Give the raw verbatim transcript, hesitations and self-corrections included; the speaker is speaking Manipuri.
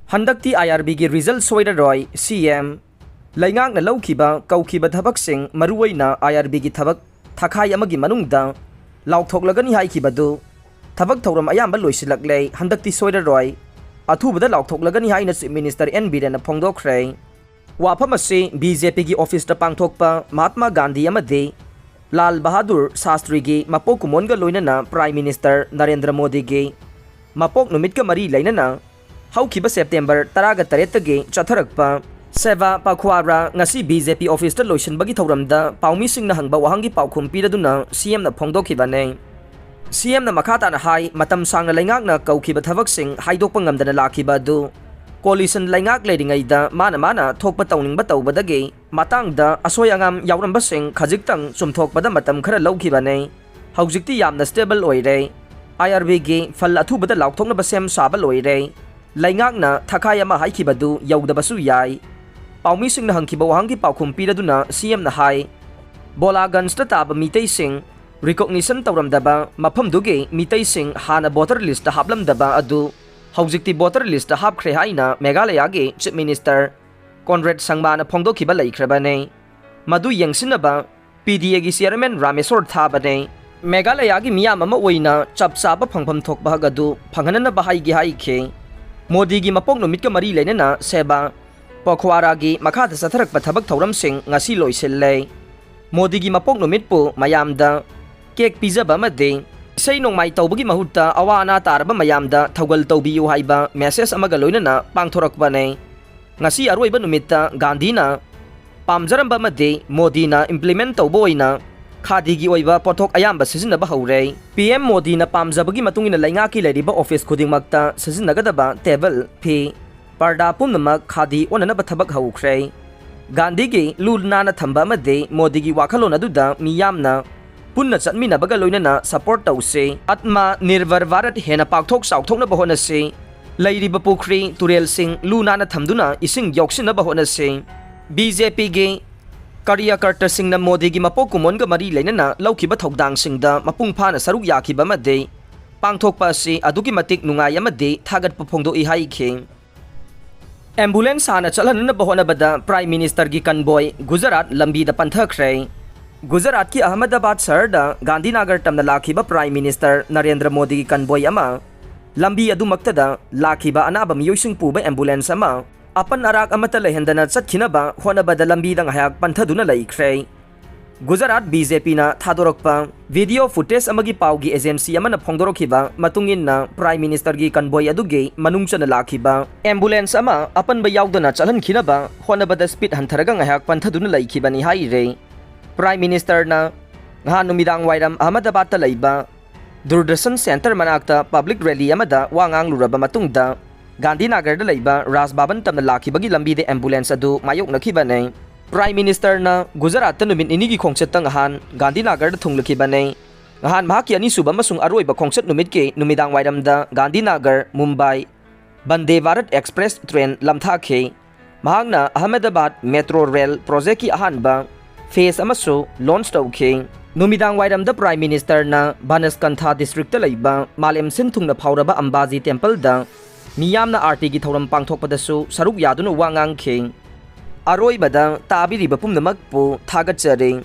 ꯍꯟꯗꯛꯇꯤ ꯑꯥꯏ ꯑꯥꯔ ꯕꯤꯒꯤ ꯔꯤꯖꯜ ꯁꯣꯏꯔꯔꯣꯏ, ꯁꯤ ꯑꯦꯝ꯫ ꯂꯩꯉꯥꯛꯅ ꯂꯧꯈꯤꯕ, ꯀꯧꯈꯤꯕ ꯊꯕꯛꯁꯤꯡ, ꯃꯔꯨꯑꯣꯏꯅ ꯑꯥꯏ ꯑꯥꯔ ꯕꯤꯒꯤ ꯊꯕꯛ ꯊꯥꯈꯥꯏ ꯑꯃꯒꯤ ꯃꯅꯨꯡꯗ ꯂꯥꯎꯊꯣꯛꯂꯒꯅꯤ ꯍꯥꯏꯈꯤꯕꯗꯨ ꯊꯕꯛ ꯊꯧꯔꯝ ꯑꯌꯥꯝꯕ ꯂꯣꯏꯁꯤꯜꯂꯛꯂꯦ, ꯍꯟꯗꯛꯇꯤ ꯁꯣꯏꯔꯔꯣꯏ, ꯑꯊꯨꯕꯗ ꯂꯥꯎꯊꯣꯛꯂꯒꯅꯤ ꯍꯥꯏꯅ Chief Minister ꯑꯦꯟ ꯕꯤꯔꯦꯟꯅ ꯐꯣꯡꯗꯣꯛꯈ꯭ꯔꯦ꯫ ꯋꯥꯐꯝ ꯑꯁꯤ ꯕꯤ ꯖꯦ ꯄꯤꯒꯤ ꯑꯣꯐꯤꯁꯇ ꯄꯥꯡꯊꯣꯛꯄ ꯃꯍꯥꯠꯃꯥ ꯒꯥꯟꯙꯤ ꯑꯃꯗꯤ ꯂꯥꯜ ꯕꯍꯥꯗꯨꯔ ꯁꯥꯁꯇ꯭ꯔꯤꯒꯤ ꯃꯄꯣꯛ ꯀꯨꯝꯑꯣꯟꯒ ꯂꯣꯏꯅꯅ Prime Minister ꯅꯔꯦꯟꯗ꯭ꯔ ꯃꯣꯗꯤꯒꯤ ꯃꯄꯣꯛ ꯅꯨꯃꯤꯠꯀ ꯃꯔꯤ ꯂꯩꯅꯅ ꯍꯧꯈꯤꯕ ꯁꯦꯞꯇꯦꯝꯕꯔ ꯇꯔꯥꯒ ꯇꯔꯦꯠꯇꯒꯤ ꯆꯠꯊꯔꯛꯄ ꯁꯦꯕꯥ ꯄꯈ꯭ꯋꯥꯔꯥ ꯉꯁꯤ ꯕꯤ ꯖꯦ ꯄꯤ ꯑꯣꯐꯤꯁꯇ ꯂꯣꯏꯁꯤꯟꯕꯒꯤ ꯊꯧꯔꯝꯗ ꯄꯥꯎꯃꯤꯁꯤꯡꯅ ꯍꯪꯕ ꯋꯥꯍꯪꯒꯤ ꯄꯥꯎꯈꯨꯝ ꯄꯤꯔꯗꯨꯅ ꯁꯤ ꯑꯦꯝꯅ ꯐꯣꯡꯗꯣꯛꯈꯤꯕꯅꯤ꯫ ꯁꯤ ꯑꯦꯝꯅ ꯃꯈꯥ ꯇꯥꯅ ꯍꯥꯏ, ꯃꯇꯝ ꯁꯥꯡꯅ ꯂꯩꯉꯥꯛꯅ ꯀꯧꯈꯤꯕ ꯊꯕꯛꯁꯤꯡ ꯍꯥꯏꯗꯣꯛꯄ ꯉꯝꯗꯅ ꯂꯥꯛꯈꯤꯕ ꯑꯗꯨ coalition ꯂꯩꯉꯥꯛ ꯂꯩꯔꯤꯉꯩꯗ ꯃꯥꯅ ꯃꯥꯅ ꯊꯣꯛꯄ ꯇꯧꯅꯤꯡꯕ ꯇꯧꯕꯗꯒꯤ ꯃꯇꯥꯡꯗ ꯑꯁꯣꯏ ꯑꯉꯥꯝ ꯌꯥꯎꯔꯝꯕꯁꯤꯡ ꯈꯖꯤꯛꯇꯪ ꯆꯨꯝꯊꯣꯛꯄꯗ ꯃꯇꯝ ꯈꯔ ꯂꯧꯈꯤꯕꯅꯤ꯫ ꯍꯧꯖꯤꯛꯇꯤ ꯌꯥꯝꯅ stable ꯑꯣꯏꯔꯦ꯫ ꯑꯥꯏ ꯑꯥꯔ ꯕꯤꯒꯤ ꯐꯜ ꯑꯊꯨꯕꯗ ꯂꯥꯎꯊꯣꯛꯅꯕ ꯁꯦꯝ ꯁꯥꯕ ꯂꯣꯏꯔꯦ꯫ ꯂꯩꯉꯥꯛꯅ ꯊꯥꯈꯥꯏ ꯑꯃ ꯍꯥꯏꯈꯤꯕꯗꯨ ꯌꯧꯗꯕꯁꯨ ꯌꯥꯏ꯫ ꯄꯥꯎꯃꯤꯁꯤꯡꯅ ꯍꯪꯈꯤꯕ ꯋꯥꯍꯪꯒꯤ ꯄꯥꯎꯈꯨꯝ ꯄꯤꯔꯗꯨꯅ ꯁꯤ ꯑꯦꯝꯅ ꯍꯥꯏ, ꯕꯣꯂꯥꯒꯟꯖꯇ ꯇꯥꯕ ꯃꯤꯇꯩꯁꯤꯡ recognition ꯇꯧꯔꯝꯗꯕ ꯃꯐꯝꯗꯨꯒꯤ ꯃꯤꯇꯩꯁꯤꯡ ꯍꯥꯟꯅ voter listꯇ ꯍꯥꯞꯂꯝꯗꯕ ꯑꯗꯨ ꯍꯧꯖꯤꯛꯇꯤ voter listꯇ ꯍꯥꯞꯈ꯭ꯔꯦ ꯍꯥꯏꯅ ꯃꯦꯘꯥꯂꯌꯥꯒꯤ Chief Minister ꯀꯣꯟꯔꯦꯗ ꯁꯪꯃꯥꯅ ꯐꯣꯡꯗꯣꯛꯈꯤꯕ ꯂꯩꯈ꯭ꯔꯕꯅꯤ꯫ ꯃꯗꯨ ꯌꯦꯡꯁꯤꯟꯅꯕ ꯄꯤ ꯗꯤ ꯑꯦꯒꯤ chairman ꯔꯥꯃꯦꯁꯣꯔ ꯊꯥꯕꯅꯦ꯫ ꯃꯦꯘꯥꯂꯌꯥꯒꯤ ꯃꯤꯌꯥꯝ ꯑꯃ ꯑꯣꯏꯅ ꯆꯞ ꯆꯥꯕ ꯐꯪꯐꯝ ꯊꯣꯛꯄ ꯍꯛ ꯑꯗꯨ ꯐꯪꯍꯟꯅꯅꯕ ꯍꯥꯏꯒꯦ ꯍꯥꯏꯈꯤ꯫ ꯃꯣꯗꯤꯒꯤ ꯃꯄꯣꯛ ꯅꯨꯃꯤꯠꯀ ꯃꯔꯤ ꯂꯩꯅꯅ ꯁꯦꯕꯥ ꯄꯈ꯭ꯋꯥꯔꯥꯒꯤ ꯃꯈꯥꯗ ꯆꯠꯊꯔꯛꯄ ꯊꯕꯛ ꯊꯧꯔꯝꯁꯤꯡ ꯉꯁꯤ ꯂꯣꯏꯁꯤꯜꯂꯦ꯫ ꯃꯣꯗꯤꯒꯤ ꯃꯄꯣꯛ ꯅꯨꯃꯤꯠꯄꯨ ꯃꯌꯥꯝꯗ cake ꯄꯤꯖꯕ ꯑꯃꯗꯤ ꯏꯁꯩ ꯅꯣꯡꯃꯥꯏ ꯇꯧꯕꯒꯤ ꯃꯍꯨꯠꯇ ꯑꯋꯥ ꯑꯅꯥ ꯇꯥꯔꯕ ꯃꯌꯥꯝꯗ ꯊꯧꯒꯜ ꯇꯧꯕꯤꯌꯨ ꯍꯥꯏꯕ message ꯑꯃꯒ ꯂꯣꯏꯅꯅ ꯄꯥꯡꯊꯣꯔꯛꯄꯅꯦ꯫ ꯉꯁꯤ ꯑꯔꯣꯏꯕ ꯅꯨꯃꯤꯠꯇ ꯒꯥꯟꯙꯤꯅ ꯄꯥꯝꯖꯔꯝꯕ ꯑꯃꯗꯤ ꯃꯣꯗꯤꯅ implement ꯇꯧꯕ ꯑꯣꯏꯅ ꯈꯥꯗꯤꯒꯤ ꯑꯣꯏꯕ ꯄꯣꯠꯊꯣꯛ ꯑꯌꯥꯝꯕ ꯁꯤꯖꯤꯟꯅꯕ ꯍꯧꯔꯦ꯫ ꯄꯤ ꯑꯦꯝ ꯃꯣꯗꯤꯅ ꯄꯥꯝꯖꯕꯒꯤ ꯃꯇꯨꯡ ꯏꯟꯅ ꯂꯩꯉꯥꯛꯀꯤ ꯂꯩꯔꯤꯕ ꯑꯣꯐꯤꯁ ꯈꯨꯗꯤꯡꯃꯛꯇ ꯁꯤꯖꯤꯟꯅꯒꯗꯕ ꯇꯦꯕꯜ, ꯐꯤ, ꯄꯔꯗꯥ ꯄꯨꯝꯅꯃꯛ ꯈꯥꯗꯤ ꯑꯣꯟꯅꯅꯕ ꯊꯕꯛ ꯍꯧꯈ꯭ꯔꯦ꯫ ꯒꯥꯟꯙꯤꯒꯤ ꯂꯨ ꯅꯥꯟꯅ ꯊꯝꯕ ꯑꯃꯗꯤ ꯃꯣꯗꯤꯒꯤ ꯋꯥꯈꯜꯂꯣꯟ ꯑꯗꯨꯗ ꯃꯤꯌꯥꯝꯅ ꯄꯨꯟꯅ ꯆꯠꯃꯤꯟꯅꯕꯒ ꯂꯣꯏꯅꯅ support ꯇꯧꯁꯤ꯫ ꯑꯠꯃ ꯅꯤꯔꯚꯔ ꯚꯥꯔꯠ ꯍꯦꯟꯅ ꯄꯥꯛꯊꯣꯛ ꯆꯥꯎꯊꯣꯛꯅꯕ ꯍꯣꯠꯅꯁꯤ꯫ ꯂꯩꯔꯤꯕ ꯄꯨꯈ꯭ꯔꯤ, ꯇꯨꯔꯦꯜꯁꯤꯡ ꯂꯨ ꯅꯥꯟꯅ ꯊꯝꯗꯨꯅ ꯏꯁꯤꯡ ꯌꯣꯛꯁꯤꯟꯅꯕ ꯍꯣꯠꯅꯁꯤ꯫ ꯕꯤ ꯖꯦ ꯄꯤꯒꯤ ꯀꯥꯔꯌꯀꯔꯇꯥꯁꯤꯡꯅ ꯃꯣꯗꯤꯒꯤ ꯃꯄꯣꯛ ꯀꯨꯝꯑꯣꯟꯒ ꯃꯔꯤ ꯂꯩꯅꯅ ꯂꯧꯈꯤꯕ ꯊꯧꯗꯥꯡꯁꯤꯡꯗ ꯃꯄꯨꯡ ꯐꯥꯅ ꯁꯔꯨꯛ ꯌꯥꯈꯤꯕ ꯑꯃꯗꯤ ꯄꯥꯡꯊꯣꯛꯄ ꯑꯁꯤ ꯑꯗꯨꯛꯀꯤ ꯃꯇꯤꯛ ꯅꯨꯡꯉꯥꯏ ꯑꯃꯗꯤ ꯊꯥꯒꯠꯄ ꯐꯣꯡꯗꯣꯛꯏ ꯍꯥꯏꯈꯤ꯫ ꯑꯦꯝꯕꯨꯂꯦꯟꯁ ꯍꯥꯟꯅ ꯆꯠꯍꯟꯅꯅꯕ ꯍꯣꯠꯅꯕꯗ ꯄ꯭ꯔꯥꯏꯝ ꯃꯤꯅꯤꯁꯇꯔꯒꯤ ꯀꯟꯕꯣꯏ ꯒꯨꯖꯔꯥꯠ ꯂꯝꯕꯤꯗ ꯄꯟꯊꯈ꯭ꯔꯦ꯫ ꯒꯨꯖꯔꯥꯠꯀꯤ ꯑꯍꯃꯗꯕꯥꯗ ꯁꯍꯔꯗ ꯒꯥꯟꯙꯤꯅꯥꯒꯔ ꯇꯝꯅ ꯂꯥꯛꯈꯤꯕ ꯄ꯭ꯔꯥꯏꯝ ꯃꯤꯅꯤꯁꯇꯔ ꯅꯔꯦꯟꯗ꯭ꯔ ꯃꯣꯗꯤꯒꯤ ꯀꯟꯕꯣꯏ ꯑꯃ ꯂꯝꯕꯤ ꯑꯗꯨꯃꯛꯇꯗ ꯂꯥꯛꯈꯤꯕ ꯑꯅꯥꯕ ꯃꯤꯑꯣꯏꯁꯤꯡ ꯄꯨꯕ ꯑꯦꯝꯕꯨꯂꯦꯟꯁ ꯑꯃ ꯑꯄꯟ ꯑꯔꯥꯛ ꯑꯃꯠꯇ ꯂꯩꯍꯟꯗꯅ ꯆꯠꯈꯤꯅꯕ ꯍꯣꯠꯅꯕꯗ ꯂꯝꯕꯤꯗ ꯉꯥꯏꯍꯥꯛ ꯄꯟꯊꯗꯨꯅ ꯂꯩꯈ꯭ꯔꯦ꯫ ꯒꯨꯖꯔꯥꯠ ꯕꯤ ꯖꯦ ꯄꯤꯅ ꯊꯥꯗꯣꯔꯛꯄ ꯚꯤꯗꯤꯑꯣ ꯐꯨꯇꯦꯖ ꯑꯃꯒꯤ ꯄꯥꯎꯒꯤ ꯑꯦꯖꯦꯟꯁꯤ ꯑꯃꯅ ꯐꯣꯡꯗꯣꯔꯛꯈꯤꯕ ꯃꯇꯨꯡ ꯏꯟꯅ, ꯄ꯭ꯔꯥꯏꯝ ꯃꯤꯅꯤꯁꯇꯔꯒꯤ ꯀꯟꯕꯣꯏ ꯑꯗꯨꯒꯤ ꯃꯅꯨꯡ ꯆꯟꯅ ꯂꯥꯛꯈꯤꯕ ꯑꯦꯝꯕꯨꯂꯦꯟꯁ ꯑꯃ ꯑꯄꯟꯕ ꯌꯥꯎꯗꯅ ꯆꯠꯍꯟꯈꯤꯅꯕ ꯍꯣꯠꯅꯕꯗ ꯁ꯭ꯄꯤꯗ ꯍꯟꯊꯔꯒ ꯉꯥꯏꯍꯥꯛ ꯄꯟꯊꯗꯨꯅ ꯂꯩꯈꯤꯕꯅꯤ ꯍꯥꯏꯔꯦ꯫ ꯄ꯭ꯔꯥꯏꯝ ꯃꯤꯅꯤꯁꯇꯔꯅ ꯉꯍꯥꯟ ꯅꯨꯃꯤꯗꯥꯡ ꯋꯥꯏꯔꯝ ꯑꯍꯃꯗꯕꯥꯗꯇ ꯂꯩꯕ ꯗꯨꯔꯗꯔꯁꯟ ꯁꯦꯟꯇꯔ ꯃꯅꯥꯛꯇ ꯄꯕ꯭ꯂꯤꯛ ꯔꯦꯂꯤ ꯑꯃꯗ ꯋꯥ ꯉꯥꯡꯂꯨꯔꯕ ꯃꯇꯨꯡꯗ, ꯒꯥꯟꯙꯤꯅꯒꯔꯗ ꯂꯩꯕ ꯔꯥꯖ ꯚꯕꯟ ꯇꯝꯅ ꯂꯥꯛꯈꯤꯕꯒꯤ ꯂꯝꯕꯤꯗ ꯑꯦꯝꯕꯨꯂꯦꯟꯁ ꯑꯗꯨ ꯃꯥꯌꯣꯛꯅꯈꯤꯕꯅꯤ꯫ ꯄ꯭ꯔꯥꯏꯝ ꯃꯤꯅꯤꯁꯇꯔꯅ ꯒꯨꯖꯔꯥꯠꯇ ꯅꯨꯃꯤꯠ ꯅꯤꯅꯤꯒꯤ ꯈꯣꯡꯆꯠꯇ ꯉꯍꯥꯟ ꯒꯥꯟꯙꯤꯅꯒꯔꯗ ꯊꯨꯡꯂꯈꯤꯕꯅꯤ꯫ ꯉꯍꯥꯟ ꯃꯍꯥꯛꯀꯤ ꯑꯅꯤꯁꯨꯕ ꯑꯃꯁꯨꯡ ꯑꯔꯣꯏꯕ ꯈꯣꯡꯆꯠ ꯅꯨꯃꯤꯠꯀꯤ ꯅꯨꯃꯤꯗꯥꯡ ꯋꯥꯏꯔꯝꯗ ꯒꯥꯟꯙꯤꯅꯒꯔ, ꯃꯨꯝꯕꯥꯏ, ꯚꯟꯗꯦ ꯚꯥꯔꯠ ꯑꯦꯛꯁꯄ꯭ꯔꯦꯁ ꯇ꯭ꯔꯦꯟ ꯂꯝꯊꯥꯈꯤ꯫ ꯃꯍꯥꯛꯅ ꯑꯍꯃꯗꯕꯥꯗ ꯃꯦꯇ꯭ꯔꯣ ꯔꯦꯜ ꯄ꯭ꯔꯣꯖꯦꯛꯀꯤ ꯑꯍꯥꯟꯕ ꯐꯦꯖ ꯑꯃꯁꯨ ꯂꯣꯟꯆ ꯇꯧꯈꯤ꯫ ꯅꯨꯃꯤꯗꯥꯡ ꯋꯥꯏꯔꯝꯗ ꯄ꯭ꯔꯥꯏꯝ ꯃꯤꯅꯤꯁꯇꯔꯅ ꯕꯅꯁꯀꯟꯊꯥ ꯗꯤꯁꯇ꯭ꯔꯤꯛꯇ ꯂꯩꯕ ꯃꯥꯂꯦꯝ ꯁꯤꯟ ꯊꯨꯡꯅ ꯐꯥꯎꯔꯕ ꯑꯝꯕꯥꯖꯤ ꯇꯦꯝꯄꯜꯗ ꯃꯤꯌꯥꯝꯅ ꯑꯥꯔꯇꯤꯒꯤ ꯊꯧꯔꯝ ꯄꯥꯡꯊꯣꯛꯄꯗꯁꯨ ꯁꯔꯨꯛ ꯌꯥꯗꯨꯅ ꯋꯥ ꯉꯥꯡꯈꯤ꯫ ꯑꯔꯣꯏꯕꯗ ꯇꯥꯕꯤꯔꯤꯕ ꯄꯨꯝꯅꯃꯛꯄꯨ ꯊꯥꯒꯠꯆꯔꯤ꯫